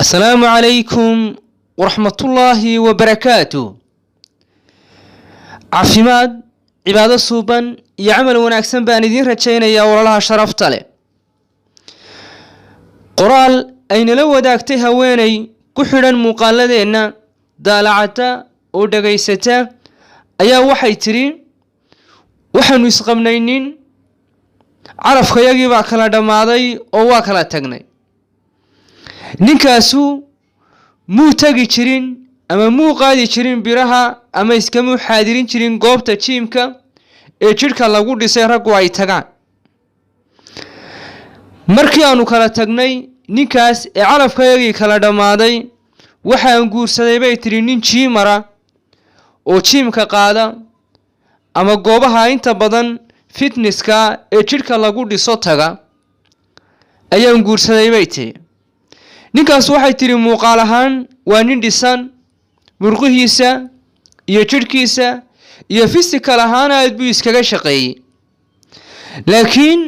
Asalaamu calaykum waraxmatullaahi wabarakaatu. Caafimaad, cibaado suuban iyo camal wanaagsan baan idiin rajaynayaa, walaalaha sharafta leh. Qoraal aynala wadaagtay haweeney ku xidhan muuqaaladeenna, daalacata oo dhegaysata, ayaa waxay tidhi: "Waxaanu isqabnaynin, calafkayagii baa kala dhammaaday oo waa kala tagnay. Ninkaasu muu tegi jirin ama muu qaadi jirin biraha ama iskamuu xaadirin jirin goobta gym-ka ee jidhka lagu dhisay raggu ay tagaan. Markii aanu kala tagnay ninkaas ee calafkayagii kala dhammaaday, waxaan guursaday," bay tidhi, "nin gymmer-a oo gym-ka qaada ama goobaha inta badan fitness-ka ee jidhka lagu dhiso taga ayaan guursaday," bay tidhi. "Ninkaas," waxay tidhi, "muuqaal ahaan waa nin dhisan, murqihiisa iyo jidhkiisa iyo physical ahaan aad buu iskaga shaqeeyey. Laakiin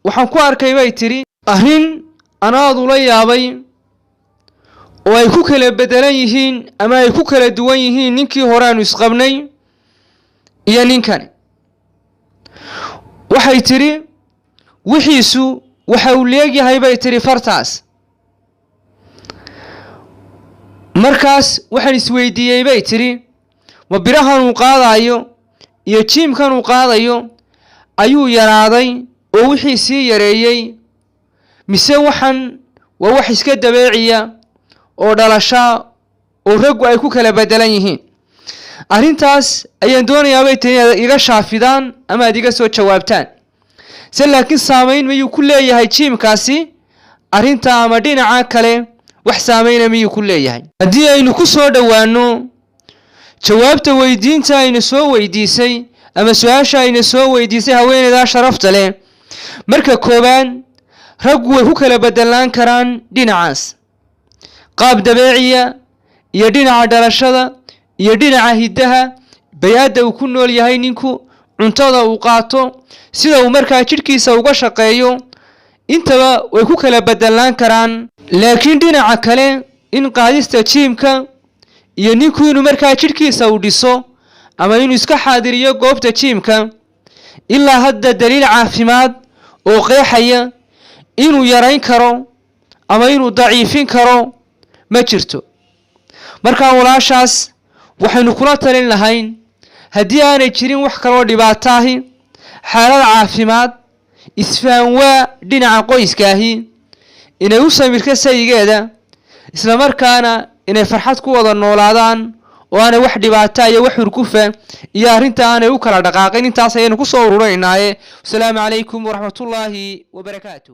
waxaan ku arkay," bay tidhi, "arrin aan aad ula yaabay oo ay ku kala bedelan yihiin ama ay ku kala duwan yihiin ninkii hore aanu isqabnay iyo ninkani." Waxay tidhi, "Wixiisu waxa uu leegyahay," bay tidhi, "fartaas. Markaas waxaan isweydiiyey," bay tidhi, "ma birahan uu qaadayo iyo gym-kan uu qaadayo ayuu yaraaday oo wixii sii yareeyey, mise waxan waa wax iska dabeeciya oo dhalashaa oo raggu ay ku kala bedelan yihiin? Arrintaas ayaan doonayaa," bay tiri, "inaad iga shaafidaan ama aad iga soo jawaabtaan. Se laakiin saamayn miyuu ku leeyahay gym-kaasi arrinta, ama dhinaca kale wax saameyna miyuu ku leeyahay?" Haddii aynu ku soo dhowaano jawaabta weydiinta aynu soo weydiisay ama su-aasha aynu soo weydiisay haweeneydaa sharafta leh, marka koowaad, raggu way ku kala bedelaan karaan dhinacaas, qaab dabeeciya iyo dhinaca dhalashada iyo dhinaca hiddaha, bay-adda uu ku nool yahay ninku, cuntada uu qaato, sida uu markaa jidhkiisa uga shaqeeyo, intaba way ku kala bedelaan karaan. Laakiin dhinaca kale, in qaadista gym-ka iyo ninku inuu markaa jidhkiisa uu dhiso ama inuu iska xaadiriyo goobta gym-ka, ilaa hadda daliil caafimaad oo qeexaya inuu yarayn karo ama inuu daciifin karo ma jirto. Markaa walaashaas waxaynu kula talin lahayn, haddii aanay jirin wax kaloo dhibaato ahi, xaalad caafimaad, isfahan waa dhinaca qoyskaahi, inay u samirka sayigeeda, islamarkaana inay farxad ku wada noolaadaan oo aanay wax dhibaata iyo wax hurgufa iyo arrinta aanay u kala dhaqaaqin. Intaas ayaynu kusoo ururinaynaaye. Wasalaamu calaykum waraxmatullaahi wabarakaatu.